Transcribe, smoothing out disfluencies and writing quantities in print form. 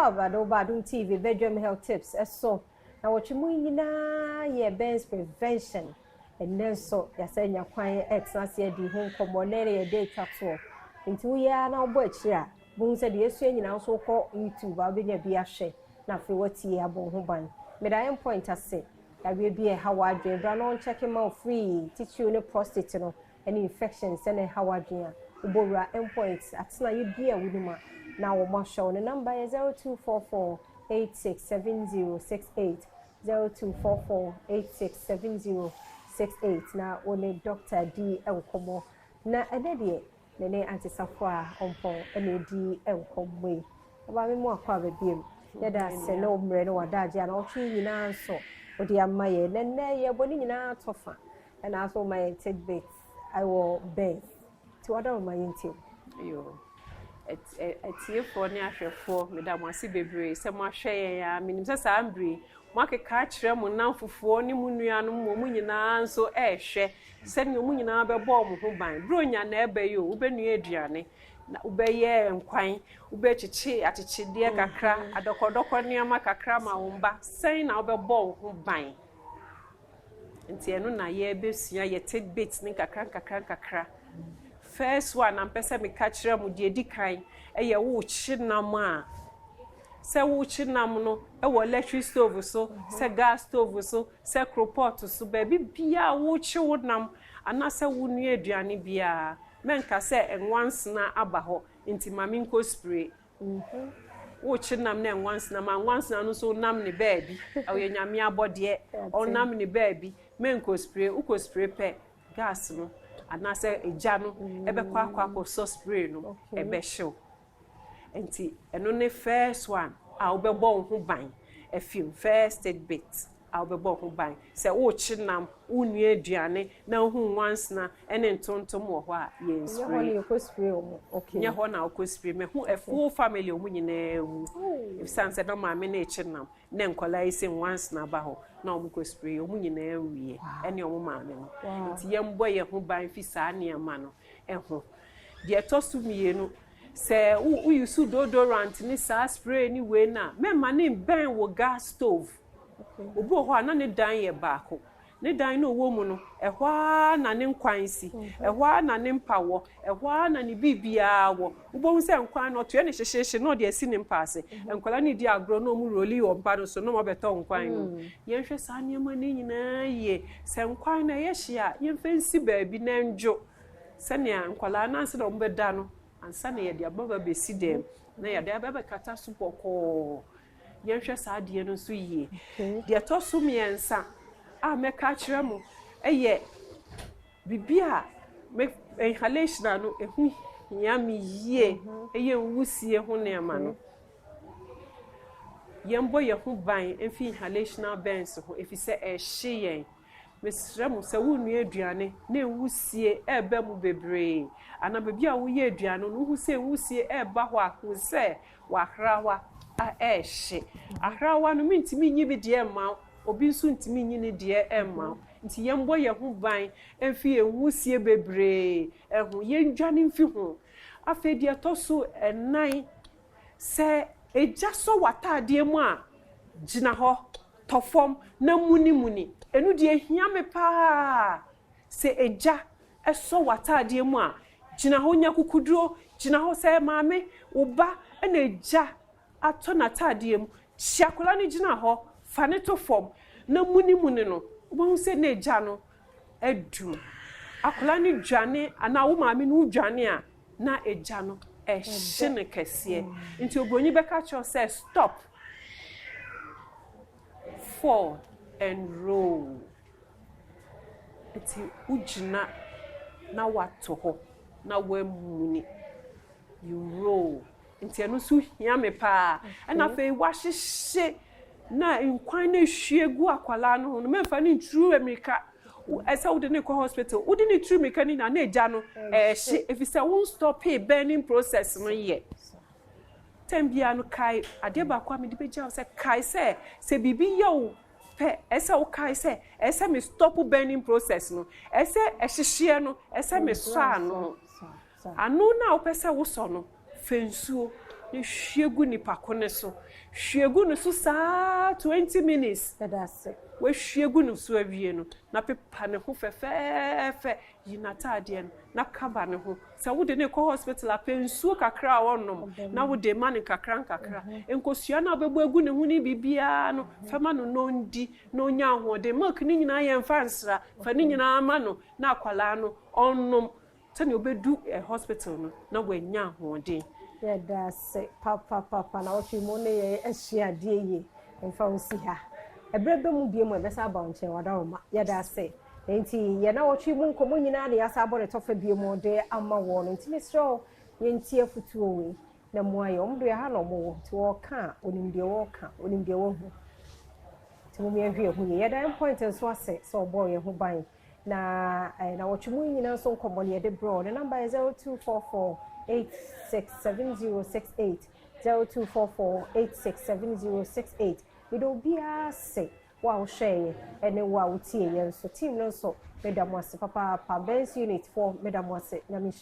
Aba de woba Adom TV Bedroom Health Tips ɛso na wɔtwe mu nyinaa yɛ burns prevention. Ɛnnɛ nso yɛasɛ nya kwan ɛtena ase adi ho nkɔmmɔ na ɛne yɛde atwa toɔ. Nti woyɛ ara na wobɔ akyire a, bohu sɛ deɛ esua nyinaa nso wokɔ YouTube a, wobɛnya bi ahwɛ na afei watie abɔ ho ban. Meda Endpoint ase. Yareɛ bi a ɛha w'adwene, bra na ɔnkyɛke ma wo free, titiriw ne prostate no ne infections ɛna ɛha w'adwene a, wobɔ wura Endpoint atenaeɛ bi a wonim a na wɔn ahwɛ wo. Ne number yɛ 0244 867068, 0244 867068, na wo ne doctor di nkɔmmɔ. Na ɛnɛ deɛ, ne ne Antesafo a ɔmpɔn ɛna edi nkɔmmɔ yi. Ɔbaa mi mu akɔ aba biem. Yɛda ase ne wo mmerɛ ne w'adagye a na ɔtwe nyinaa nso wode ama yɛ. Na nnɛ yɛbɔ ne nyinaa tɔ fa ɛna aso ma yɛn tidbits ɛwɔ burns, nti wada wo ma yɛntie. Yo. Atiefoɔ ne ahwɛfoɔ, meda mo ase bebree sɛ moahwɛ yɛn a menim sɛ saa mbere moakeka akyerɛ mo namfofoɔ ne mo nuanom ma mo nyinaa nso ɛrehwɛ sɛnea mo nyinaa bɛbɔ mo ho ban. Bere na ɛbɛ yi o, wobɛnua aduane na wobɛyɛ nkwan, wobɛkyekye akyekyedeɛ kakra, adɔkɔdɔkɔ nneɛma kakra ma wo mba, sɛn na wobɛbɔ wo ho ban? Nti ɛno na yɛbɛsua yɛ tidbits ne nkakra nkakra nkakra. First one na mpɛ sɛ meka kyerɛ mo, deɛ di kan ɛyɛ wokye nam a, sɛ wokye nam no ɛwɔ electric stove so, sɛ gas stove so, sɛ coalpot so, baabi biara wokye wo nam anaasɛ wonua aduane biara, mɛnka sɛ nwansena aba hɔ nti ma menkɔ spray. Wokye nam na nwansena ma nwansena no nso nam ne baabi, ɔyɛ Nyame abɔdeɛ, ɔnam ne baabi, menkɔ spray. Wokɔ spray pɛ, gas no anaasɛ egya no ɛbɛkɔ akɔsɔ spray no, ɛbɛhyew. Nti ɛno ne first one a wobɛbɔ wo ho ban afim. First tidbit a wobɛbɔ wo ho ban, sɛ wokye nam, wonua aduane na wohu nwansena ne ntontom wɔ hɔ a, yɛn Nyɛ hɔ spray. Ne yɛkɔ spray wɔ, okay. Nyɛ hɔ na wokɔ spray. Mahu a full family, ɔmo nyinaa wu ɛsiane sɛ na maame no ekye nam na nkɔlaa yi sɛ nwansena ba hɔ na ɔmo kɔ spray, ɔmo nyinaa wie ɛne ɔmo maame no. Nti yɛmbɔ yɛn ho ban fi saa nneɛma no ɛho. Deɛ ɛtɔ so mmienu, sɛ wo woyi so deodorant ne saa spray ne wei no a, mɛma ne mbɛn wɔ gas stove. Obi wɔ hɔ a na ne dan yɛ baako, ne dan no ɔwɔ mu no, ɛhɔ ara na ne nkwan si, ɛhɔ ara na ne mpa wɔ, ɛhɔ ara na ne biribiara wɔ. Wobɛhu sɛ nkwan no ɔtoɛ ne hyehyehye na ɔde asi ne mpa ase. Nkwadaa no di agorɔ na ɔmo roll wɔ mpa no so na ɔmo abɛtɔ nkwan no mu. Yɛnhwɛ saa nneɛma no nyinaa yie. Sɛ nkwan no ɛyɛ hye a, yɛmfa nsi baabi na ndwo sɛnea nkwadaa no ansa na ɔmo bɛda no, ansa na yɛde aba ba bɛsi dɛm na yɛde aba bɛkata so bɔkɔɔ. Yɛnhwɛ saa adeɛ no nso yie. Deɛ ɛtɔ so mmiɛnsa a mɛka akyerɛ mo ɛyɛ biribi a me inhalation a no ɛho hia me yie, ɛyɛ nwusie ho nneɛma no. Yɛmbɔ yɛn ho ban mfi inhalational burns ho, ɛfiri sɛ ɛhye yɛn. Mesrɛ mo, sɛ wonnua aduane na nwusie ɛreba mu bebree anaa baabi a woyɛ aduane no, wohu sɛ nwusie ɛreba hɔ a, hu sɛ wahrawa a ɛɛhye. Ahrawa no, mentumi nyi bi deɛ mma wo, obi nso ntumi nyi ne deɛ mma wo. Nti yɛmbɔ yɛn ho ban mfi yɛn nwusie bebree ɛho, yɛndwane mfi ho. Afei deɛ ɛtɔ so ɛnan, sɛ egya sɔ w'ataadeɛ mu a, gyina hɔ, tɔ fam na munimuni. Ɛno deɛ ehia me paa. Sɛ egya ɛsɔ w'ataadeɛ mu a, gyina hɔ, nya kukuduro, gyina hɔ. Sɛ maame, wo ba ɛna egya atɔ n'ataadeɛ mu, hyia akwadaa no, gyina hɔ, fa ne to fam na munimuni no. Wobɛhu sɛ na egya no adu. Akwadaa no dwane anaa wo maame no dwane a, na egya no ɛhye no kɛseɛ. Nti obroni bɛka kyerɛw sɛ stop, fall and roll. Nti wogyina na wato hɔ na wamuni, you roll. Nti ɛno nso hia me paa. Ɛna afei wahyehyɛ na nkwan no ehwie gu akwalaa no ho no, mɛmfa ne nturu mmirika. Ɛsɛ wode ne kɔ hospital. Wode ne turu mmirika no nyinaa na egya no ɛɛhye, efisɛ wɔn stop burning process no. Yɛ tɛm biara no, kae adeɛ baako a mede bɛgya wo sɛ, kae sɛ biribi yɛ wo pɛ, ɛsɛ wo kae sɛ ɛsɛ me stop burning process no, ɛsɛ ɛhyehyeɛ no, ɛsɛ me sɔ ano. Ano no a wopɛ sɛ wosɔ no, fɛ nsuo. Na hwie gu nipa ko ne so. Hwie gu ne so saa 20 minutes. Ɛda ase. Wahwie gu ne so awie no, na pepa ne ho fɛfɛɛfɛ, yi n'ataadeɛ no na kaba ne ho. Sɛ wode ne kɔ hospital a, pɛ nsuo kakra a ɔnom na wode ma ne nkakra nkakra. Nkosua no a wobɛbɔ agu ne ho ne biribiara no, fɛma no na ɔndi na ɔnya ahoɔden. Milk ne nyinaa yɛmfa nsra, fa ne nyinaa ma no na akwalaa no ɔnom sɛnea ɔbɛdu hospital no na wanya ahoɔden. Yɛda ase papapapa na wɔtwe mu ne yɛ asua adeɛ yie. Mfa wo si ha, ɛberɛ bɛ mu bie mu ɛbɛsa aba wo nkyɛn wadaroma. Yɛda ase. Nti yɛn a wɔtwe mu nkɔmmɔ nyinaa de yɛasa abɔ ne tɔfa bie mu de ama wɔn no. Nti mesrɛ wo, yɛntie afotuo wei na mmoa yɛ ɔmo deɛ ha na ɔmo wɔ. Nti wɔɔka a, onim deɛ wɔɔka, onim deɛ wɔhu. Nti mo yɛnhwɛ yɛn ho yie. Yɛda Point nso ase sɛ ɔbɔɔ yɛn ho ban na na wɔtwe mu nyinaa nso nkɔmmɔ no yɛde brɛ. Ne number yɛ 0244867068, 0244867068. Mede obiara ase, wo a wohwɛeɛ ɛne wo a wotie yɛn nso. Team no nso, meda mo ase papaapa. Burns unit foɔ, meda mo ase. Nyame.